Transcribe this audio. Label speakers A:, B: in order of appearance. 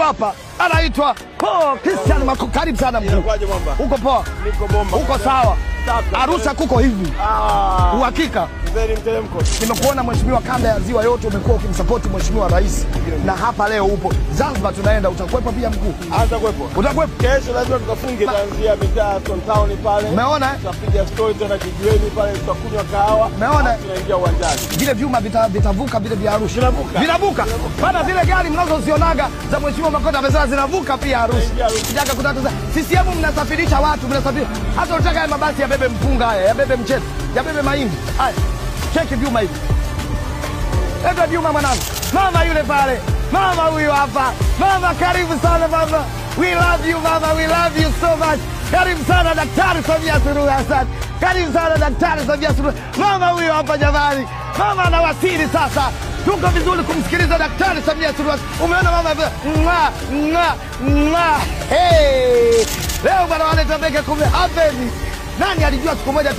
A: Hapa anaitwa Paul Christian Mako. Karibu sana mkuu. Uko poa?
B: Niko bomba.
A: Uko sawa? Arusha kuko hivi. Uhakika. Nimekuona mheshimiwa kanda ya ziwa yote umekuwa ukimsupport mheshimiwa rais. Na hapa leo upo. Zanzibar tunaenda, utakuwepo pia mkuu?
B: Atakuwepo.
A: Utakuwepo?
B: Kesho lazima tukafunge kuanzia mitaa Stone Town pale.
A: Umeona?
B: Tutapiga story tena kijiweni pale, tutakunywa kahawa.
A: Umeona?
B: Tunaingia uwanjani.
A: Vile vyuma vitavuka vile vya Arusha.
B: Vinavuka.
A: Vinavuka. Bana zile gari mnazozionaga za mheshimiwa Makonda amesema zinavuka pia Arusha. Kijaka kutaka CCM mnasafirisha watu, mnasafirisha. Hata unataka haya mabasi yabebe mpunga haya, yabebe mchele, yabebe mahindi. Haya. Cheki vyuma hivi. Leta vyuma mwanangu. Mama yule pale. Mama huyu hapa. Mama karibu sana mama. We love you mama, we love you so much. Karibu sana Daktari Samia Suluhu Hassan. Karibu sana Daktari Samia Suluhu. Mama huyu hapa jamani. Mama anawasili sasa. Tuko vizuri kumsikiliza Daktari Samia Suluhu Hassan. Umeona mama mwa mwa mwa. Hey! Leo bwana wale Temeke kume happen. Nani alijua siku moja